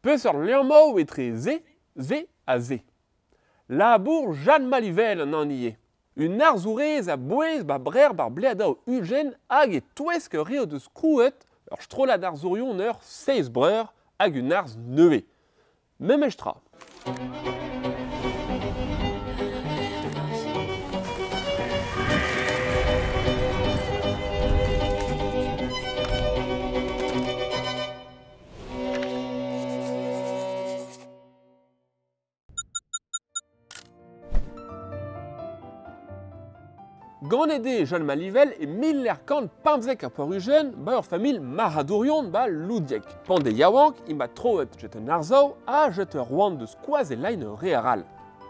Peseurt liammoù etre se, se ha se? Labour Jeanne Malivel an hini eo. Un arzourez a-bouez ba brec'h bar bleadaou 20 hag e-touesk ur re o deus krouet ur strollad arzourion ur Seiz Breur hag un arz nevez. Memes tra. Ganet eo Jeanne Malivel e 1995 ba ur familh marc'hadourion ba Loudieg. Pan eo yaouank emañ troet get un arsav ha get ur c'hoant da skoazellañ ur re arall.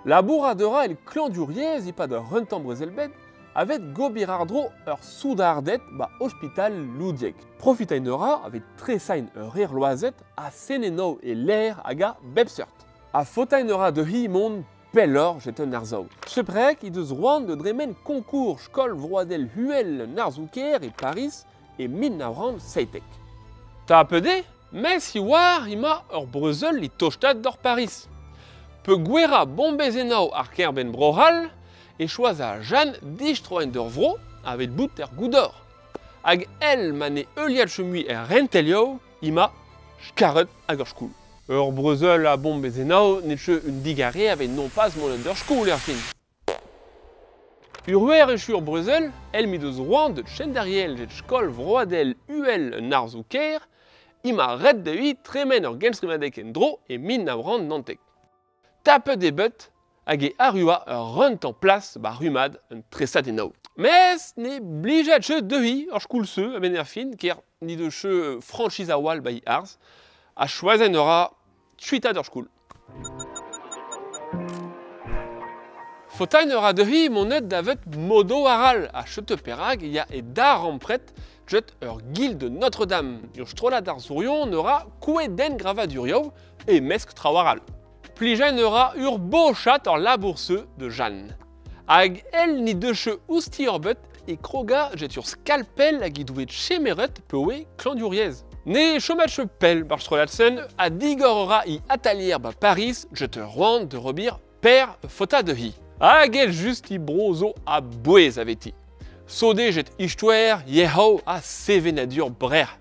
Labourat a ra el klañvdiouriezh e-pad ur c'hentañ brezel-bed aveit gober àr-dro ur soudarded ba ospital Loudieg. Profitañ a ra aveit tresañ ur re gloazet ha senennoù e-lec'h hag a bep seurt. Ha faotañ a ra dezhi mont pelloc'h get un arsav. Cheprek he deus c'hoant da dremen koñkour skol vroadel uhel an arzoù-kaer e Pariz e 1917. Tapet eo, mes he oar emañ ur brezel é tostaat doc'h Pariz. Peogwir bombezennoù ar kêr-benn Bro-C'hall e choaza Jeanne distroiñ d'ur vro aveit bout er goudor. Hag èl ma ne heuliad mui er rentelioù emañ skaret ag ur skol. Ur brezel a bombezennoù n'eo ket un digarez aveit nompas mont d'ur skol erfin. Ur wech echu ur brezel, èl m'he deus c'hoant da chenderc'hel get skol vroadel uhel an arzoù-kaer, emañ ret dezhi tremen ur genstrivadeg en-dro e 1919. Tapet eo bet hag e arrua ur c'hentañ plas ba rummad an tresadennoù. Mes ne blija ket dezhi ur skol-se a-benn ar fin ker n'he deus ket franchiz a-walc'h ba he arz ha choazañ a ra kuitaat ur skol. Faotañ a ra dezhi monet davet modo arall ha setu perak e ya e darempred get ur Guilde Notre-Dame. Ur strollad arzourion a ra kouedenn-gravadurioù e-mesk traoù arall. Plijañ a ra ur bochad ar labour-se de Jeanne. Hag èl n'he deus ket oustilh ebet e kroga get ur skalpell hag he doe chemeret pa oe klañvdiouriezh. Ne choma ket pell bar strollad-sen ha digor a ra he atalier ba Pariz get ur c'hoant da ober per faota dezhi. Hag èl just he bro zo a-bouez aveti. Sot eo get istoer, yezhoù ha sevenadur Brec'h.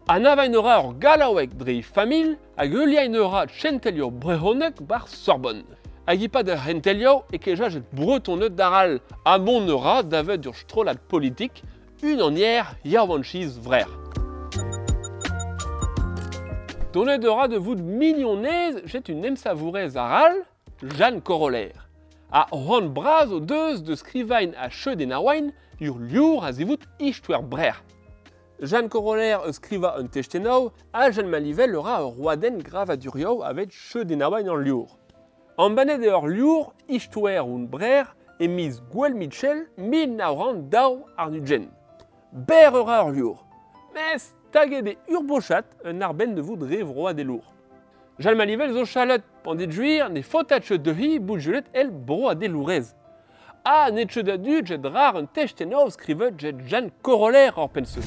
Anavañ a ra ur gallaoueg dre he familh hag heuliañ a ra kentelioù brezhoneg bar Sorbonne. Hag e-pad ar c'hentelioù e keja get Bretoned arall ha mont a ra davet ur strollad politik Unanier Yaouankiz Vrec'h. Donet a ra da vout mignonez get un emsavourez arall, Jeanne Coroller. Ha c'hoant bras o deus da skrivañ ha cheudennaouiñ ur levr a-zivout istoer Brec'h. Jeanne Coroller a skriva un testennoù ha Jeanne Malivel a ra ur roadenn gravadurioù aveit cheudennaouiñ an levr. Embannet eo ur levr Istoer hon Brec'h e miz Gwel-Michel 1922. Berr a ra ur levr. Mes taget eo ur bochad en arbenn da vout re vroadelour. Jeanne Malivel zo chalet, peogwir ne faota ket dezhi bout gwelet èl broadelourez. Ha n'eo ket a-du get rar un testennoù skrivet get Jeanne Coroller oc'hpenn-se.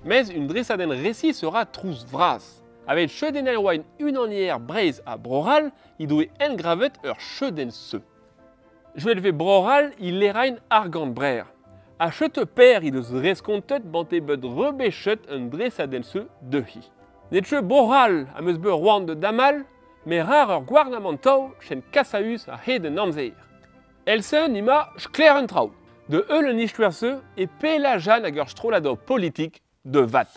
Mes un dresadenn resis a ra trouz vras. Aveit cheudennaouiñ Unanier Breizh ha Bro-C'hall he doe engravet ur cheudenn-se. Gwellet 'vez Bro-C'hall é lerañ argant Brec'h. Ha setu per he deus reskontet bante bet rebechet un dresadenn-se dezhi. N'eo ket Bro-C'hall am eus bet c'hoant da damall, met rar ur gouarnamantoù ken kasaüs a-hed an amzer. Èl-se ema sklaer an traoù. Da heul an istoer-se e pella Jeanne ag ur strollad politik da vat.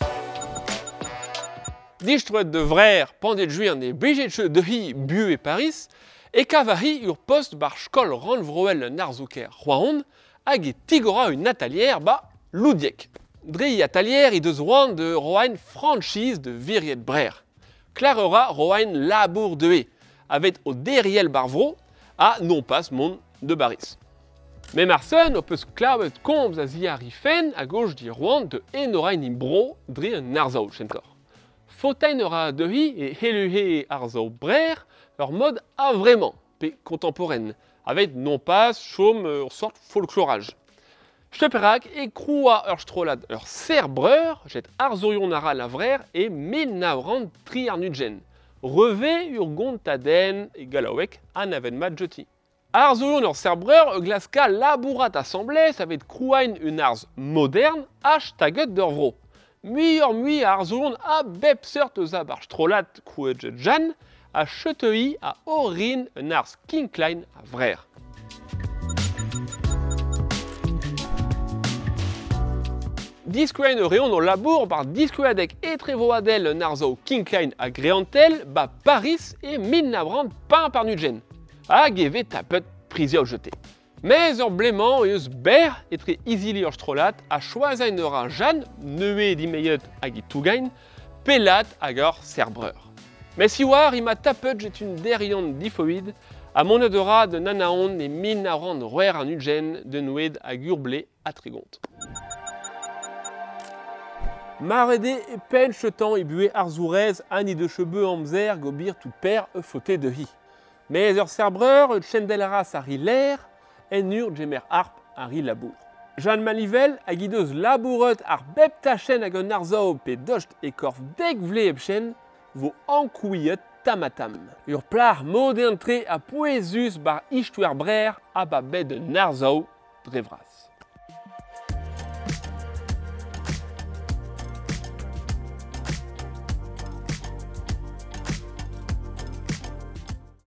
Distroet da Vrec'h pandeogwir ne blije ket dezhi buhez Pariz e kava-hi ur post bar skol rannvroel an arzoù-kaer Roazhon hag e tigora un atalier ba Loudieg. Dre he atalier he deus c'hoant da roiñ franchiz da viriad Brec'h. Klask a ra roiñ labour dezhe, aveit o derc'hel bar vro ha nompas mont da Bariz. Met marsen ho peus klevet komz a-ziàr he fenn a-gaoz d'he c'hoant da enorañ he bro dre an arzoù kentoc'h. Faotañ a ra dezhi e helluhe arzoù Brec'h ur mod a-vremañ, pe contemporain, aveit nompas chom ur sort folkloraj. Setu perak e kroua ur strollad ur Ser Breur get arzourion arall a Vrec'h e 1923. Reve ur gontadenn e gallaoueg anavet mat jeti. Arzourion ur serbreur e glaska labourat asambles aveit krouain un arz modern ha staget d'ur vro. Muioc'h-mui a arzourion a bep seurt eus a bar strollad krouet get Jeanne ha cheuteuiñ a orin un arz kinklein a vrer. Diskouein a reont o labour bar diskoueadeg etrevoadel un arzoù kinklein ha greantel ba Paris e 1925. Hag e vez tapet prizioù jeté. Mez ur blemañ eus berr etre izili ur strollad ha choazain ur a Jeanne, neue dimeiet hag e tougain, pellat hag ur serbreur. Mes si war ima tapet jet un derion difoid ha monet ura de nanaon e 1900 an ugen de noued hag urble a tregont. Marede e pen chetan e buhe arzourez ani de chebeu amzer gobir tout per e fote de hi. Mais ur serbreur e chendelras a ri l'air en ur gemer harp a ri labour. Jeanne Malivel a gideus labouret ar bep tachen hag un arzao pe dost e korf dek vle epchen vo ankouiet tamatam. Ur plar modern tre a poezus bar ichtouer brer a ba bet un arzao dre vras.